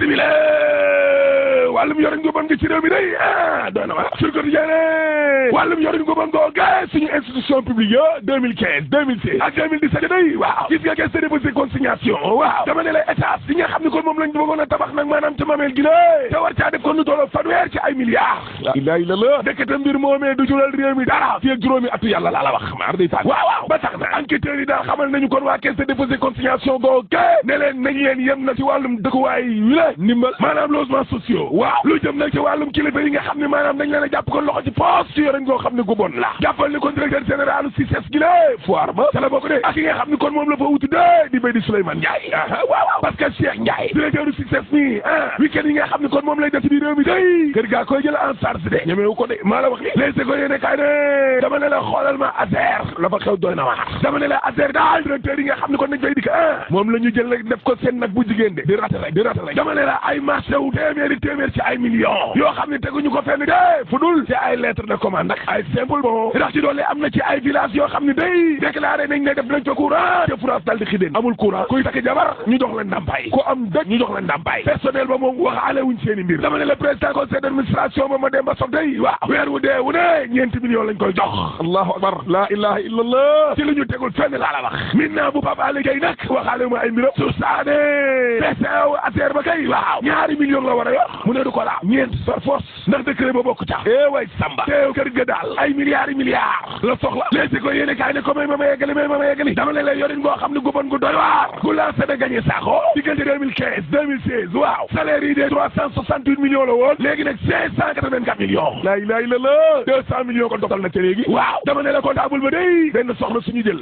simile wàllum yorin gu bon gi ci réew mi day doy na waar sur quotidien wàllum yorin gu bon googe suñu institution publique ya 2015 2016 ak 2017 day waaw gis nga caisse de dépôt et consignation waaw dama ne la état yi nga xam ne kon moom lañ bëggoon a tabax nag maanaam ca mameel gi la te war caa def kon lu tolloo fanweer ci ay milliards la ilaha illallah dëkkate mbir moomee du jural réew mi dara fii ak juróomi atu yàlla laa la wax maar day taal waaw ba tax na enquêteurs yi daal xamal nañu kon waa caisse de dépôt et consignation googe ne leen nañ leen yem na ci wàllum dëkkuwaay wi la ndimbal maanaam logements sociaux waaw lu jëm nag ci wàllum kilifa yi nga xam ne maanaam dañ leen a jàpp kon loxo ci poos ci yoren goo xam ne gu bon la jàppal ni kon directeur général CICES gi la foire ba ca la bokk de ak yi nga xam ne kon moom la fa wutu de di béy di Souleymane Ndiaye waaw parce que Cheikh Ndiaye directeur du CICES mi week-end yi nga xam ne kon moom lay def ci biir réew mi day kër gaa koy jël en charge de ñemewu ko de maa la wax li les ko yéene kaay ne dama ne la xoolal ma ASER la fa xew doy na waar dama ne la ASER daal directeur yi nga xam ne kon nañ fay dikk moom la ñu jël rek def ko seen nag bu jigéen de di rate rek dama ne la ay marché wu téeméer ci ay millions yoo xam ne teguñu ko fenn de fu dul ci ay lettre de commande ak ay simple bon ndax ci doole am na ci ay village yoo xam ne day déclaré nañ ne def nañ ko courant te France dal di xidéen amul courant kuy takk jabar ñu jox leen ndàmpaay ku am dëj ñu jox leen ndàmpaay personnel ba moom waxaale wuñ seeni mbir dama ne le président conseil d'administration ba ma dem ba soog day waaw weer wu dee wu ne ñeenti millions lañ koy jox allahu akbar la ilaha illallah ci lu ñu tegul fenn laa la wax maintenant bu Pape Alé Gueye nag waxaale ma ay mbiram su saane PCA ASER ba kay waaw ñaari millions la war a yor mu ne du ko laa ñeent par force ndax décret ba bokk ca way samba teew kër ga daal ay milliards la soxla léegi ko yéene kaay ne ko may ma yeggali dama ne la yorin goo xam ne gu bon gu doy waar gu lancé de gagné saako diggante 2015 2016 waaw salaire yi de 368 millions la woon léegi nag 584 millions la ilaha illallah 200 millions kon doftal na ca léegi waaw dama ne la comptable ba day benn soxna suñu jël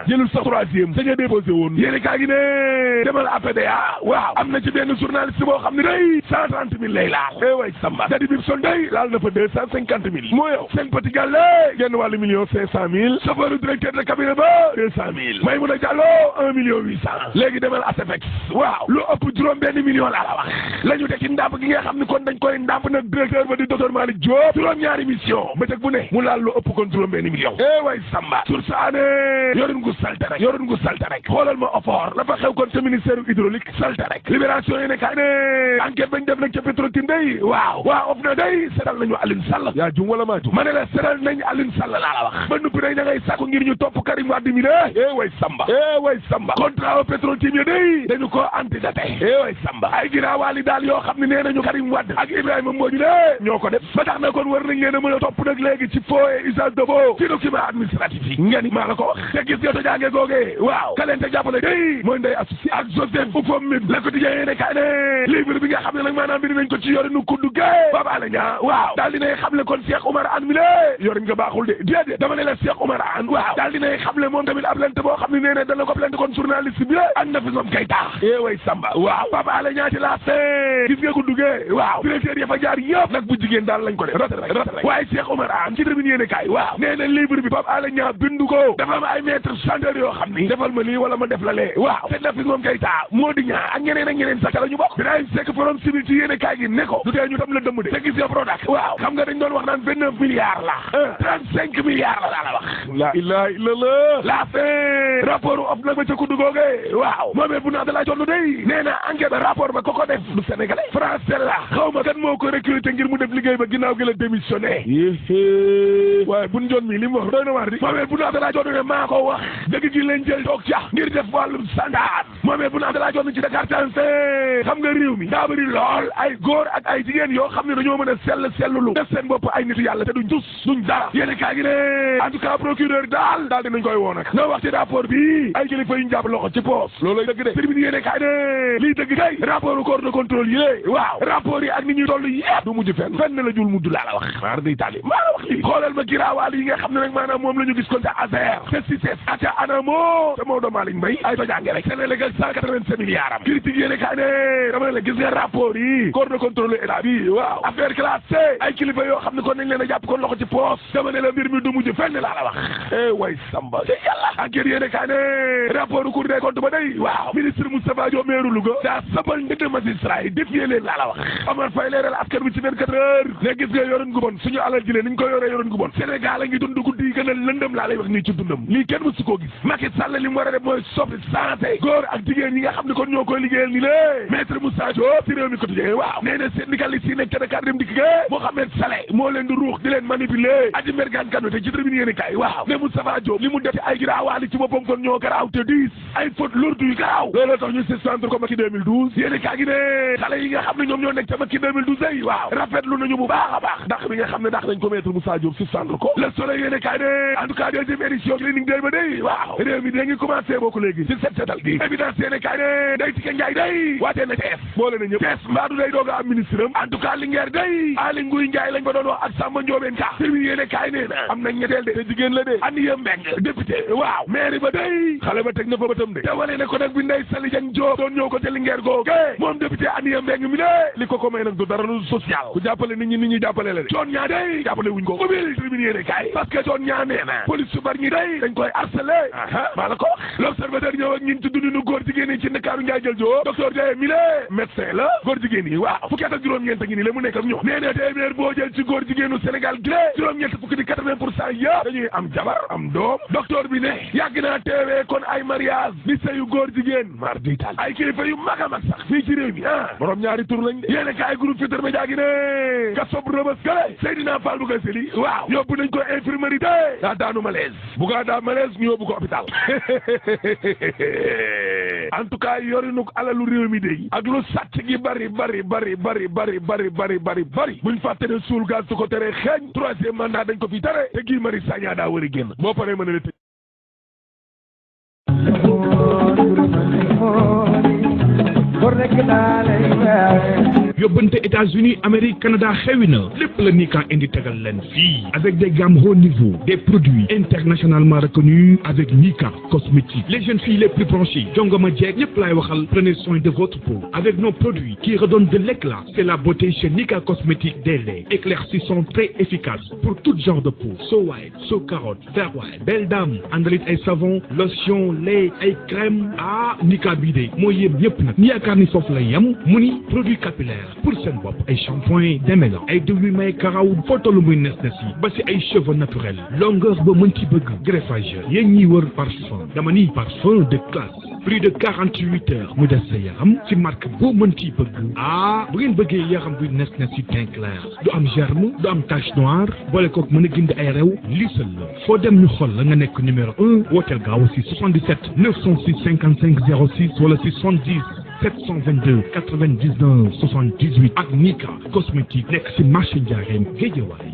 jëlul sax troisième saña déposé woon yéene kaay gi ne demal APDA waaw am na ci benn journaliste boo xam ne day 130 000 lay laal way samba dadi bi son day laal na fa 250 000 moo yow seen petit gàlle genn wàllu million 500 000 chauffeur directeur de cabinet ba 200 000 Maïmouna Diallo 1 million 800 léegi demal ASEPEX waaw lu ëpp juróom benn million laa la wax la ñu teg ci ndàmp gi nga xam ne kon dañ koy ndàmp nag directeur ba di docteur Malick Diop juróom ñaari mission bëccëg bu ne mu laal lu ëpp kon juróom benn million way samba sur saane yorin gu salte rek xoolal ma offort la fa xew kon ca ministère hydraulique salte rek libération yi ne kaay ne enquête bañ def nag ca Petro-Tim day waaw of na day seetal nañu Alioune Sall yaa jum wala maa jum ma ne la seetal nañ Alioune Sall laa la wax ba nuppi day da ngay sàkku ngir ñu topp Karim Wade mi de way samba contrat au Petro-Tim ya day dañu ko antidaté way samba ay giraawaali daal yoo xam ne nee nañu Karim Wade ak Ibrahima Mbodj de ñoo ko def ba tax na kon war nañ leen a mën a topp nag léegi ci faux et usage de faux ci document administratif yi nga ni maa la ko wax te gis nga to jànge googee waaw kalente jàppale day mooy ndey associé ak Joseph Oufom mi la ko di jëyee ne kaay ne livre bi nga xam ne nag maanaam biri nañ ko ci yorinu kuddu gee Pape Alé Niang waaw daal dinay xam le kon Cheikh Oumar Anne mi lé yorin nga baaxul de déedéet dama ne la Cheikh Oumar Anne waaw daal dinay xam le moom tamit ab lente boo xam ne nee na dana ko plainte kon journaliste bi la ak Nafi Ngom Keïta way samba waaw Pape Alé Niang ci laa gis nga kuddu gee waaw directeur ya fa jaar yëpp nag bu jigéen daal lañ ko def rate rek waaye Cheikh Oumar Anne ci tribune yéene kaay waaw nee na livre bi Pape Alé Niang bindu ko dafa am ay maître chanteur yoo xam ni defal ma lii wala ma def la lee waaw te Nafi Ngom Keïta moo di ñaa ak ñeneen sax la ñu bokk Birahim Seck forum civil ci yéene kaay gi ne ko du tee ñu tam la dëmb de te gis nga Prodac waaw xam nga dañ doon wax naan 29 milliards la 35 milliards la la wax la ilaha illallah la fin rapport of nag ba ca kuddu googe waaw moomee bu naa da laa jonnu day nee na enquête ba rapport ba ko def du sénégalais français la xaw ma kan moo ko recruté ngir mu def liggéey ba ginnaaw gi la démissionné waaye buñ jon mi li mu wax doy na waar di moomee bu naa da laa jonnu ne maa ko wax dëgg gi leen jël toog ca ngir def wàllum standard moomee bu naa da laa jonnu ci Dakar Times xam nga réew mi daa bëri lool ay góor ak ay jigéen yoo xam ne dañoo mën a sellulu def seen bopp ay nitu yàlla te duñ tus duñ dara yéene kaa gi ne en tout cas procureur daal dinañ koy woo nag na wax ci rapport bi ay kilifa yu ñu jàpp loxo ci poos looloy dëgg de tribune yéene kaa ne lii dëgg kay rapport corps de contrôle yi waaw rapport yi ak ni ñuy toll yëpp du mujj fenn la jul mudd laa la wax maar day taali maa la wax lii xoolal ma giraawaal yi nga xam ne nag maanaam moom la ñu gis kon ca ASER te CICES ak ca ANAMO te Maodo Malick Mbaye ay tojange rek Sénégal 187 milliards am critique yéene kaa ne dama ne la gis nga rapport yi corps de contrôler état bi waaw affaire classée ay kilifa yoo xam ne kon nañ leen a jàpp kon loxo ci poos dama ne la mbir mi du mujj fenn laa la wax way samba ci yàlla enquête yéene kaa ne rapport Cour des comptes ba day waaw ministre Moustapha Diop maire Louga daa sabal ndënd magistrat yi défier leen laa la wax Omar Faye leeral askan bi ci 24 heures ne gis nga yoroon gu bon suñu alal ji leen niñ ko yoree yoroon gu bon Sénégal a ngi dund guddi yi gën a lëndëm laa lay wax nii ci dundam lii kenn mësu koo gis Macky Sall li mu war a def mooy soppi santé góor ak jigéen ñi nga xam ne kon ñoo koy liggéeyal ni lée maître Moussa Diop ci réew mi quotidien waaw nee na syndicaliste yi nekk ca Dakar dem dikk ge Mohamed Saleh moo leen di ruux di leen manipuler aji mergan kanu te ci tribune yéene kay waaw ne Moustapha Diop li mu def ci ay giraawaali ci boppam kon ñoo garaaw te diis ay faute lourde yu garaaw looloo tax ñu suspendre ko Macky 2012 yéene kaa gi ne xale yi nga xam ne ñoom ñoo nekk ca Macky 2012 ay waaw rafetlu nañu bu baax a baax ndax bi nga xam ne ndax nañ ko maître Moussa Diop suspendre ko Le Soleil yéene kaay ne en tout cas deuxième édition clinique day ba day waaw réew mi dañuy commencé bokk léegi ci set setal gi évidence yéene kaay ne day Tické Ndiaye day waatee na Thiès boole na ñëpp Thiès mbaadu day doog a am ministre am en tout cas Linguère day Aly Ngouille Ndiaye lañ fa doon wax ak Samba Ndiobène Ka termine yéene kaay nee na am na ñetteel de te jigéen la de Aniya Mbengue député waaw maire ba day xale ba teg na fa bëtam de te wane ne ko nag bi Ndeye Saly Dieng Diop doon ñëw ko ca Linguère googu moom député Aniya Mbengue mi de li ko may nag du dara lu social ku jàppale nit ñi jàppale la de coon ñaa day jàppale wuñ ko ubbil tribune yéene kaay parce que coon ñaa nee na police su bari ñi day dañ koy harcelé maa la ko wax l'observateur ñëw ak ñin ci dundinu góor jigéen yi ci Ndakaaru Njaay jël joo docteur Dieye mi le médecin la góor jigéen yi waaw fukki at ak juróom-ñeent ngi nii la mu nekk ak ñoom nee na téeméer boo jël ci góor jigéenu Sénégal gi lée juróom-ñeent fukki di 80% yëpp dañuy am jabar am doom docteur bi ne yàgg naa teewee kon ay mariage di sëyu góor jigéen mar di tal ay kilifa yu mag a mag sax fii ci réew mi borom ñaari tur lañ de yéene kaay groupe Futurs Médias gi ne kasob rëbës gale Seydina Fall Bouga Seli waaw yóbbu nañ ko infirmerie de daa daanu malaise bu gaa daa malaise ñu yóbbu ko hôpital en tout cas yorinu alalu réew mi de ak lu sàcc gi bari buñ fàtte ne suul gaz su ko tere xeeñ troisième mandat dañ ko fi tere te Guy Marius Sagna daa war a génn boo paree mën a yóbbante États-Unis Amérique Canada xewi na lépp la Nika indi tegal leen fii avec des gammes haut niveau des produits internationalement reconnus avec Nika cosmétiques les jeunes filles les plus branchées jongoma jeeg ñëpp laay waxal prenez soin de votre peau avec nos produits qui redonnent de l'éclat c'est la beauté chez Nika cosmétiques des laits éclaircissants très efficaces pour tout genre de peau so white so carotte fair white belle dame àndalit ay savon lotion lait ay crème Nika bii de moo yéem ñëpp nag ñu yaakaar ni foofu la yem mu ni produit capillaire pour seen bopp ay shampoing démêlant ay diw yu may karaw foo tollu muy nes yi ba si ay cheveux naturels longueur ba mën ci bëgg greffage yéen ñiy wër parfum dama ni parfum de classe plus de 48 heures mu des sa yaram ci marque boo mën ci bëgg bu ngeen bëggee yaram buy nes yi teint clair du am germe du am tache noire boole kook mën a gindi ay rew lii seul la foo dem ñu xool la nga nekk numéro 1 wooteel gaaw si 77 906 55 06 wala si 70 722 99 78 ak Nika cosmétique nekk ci marché Ndiarène Guédiawaye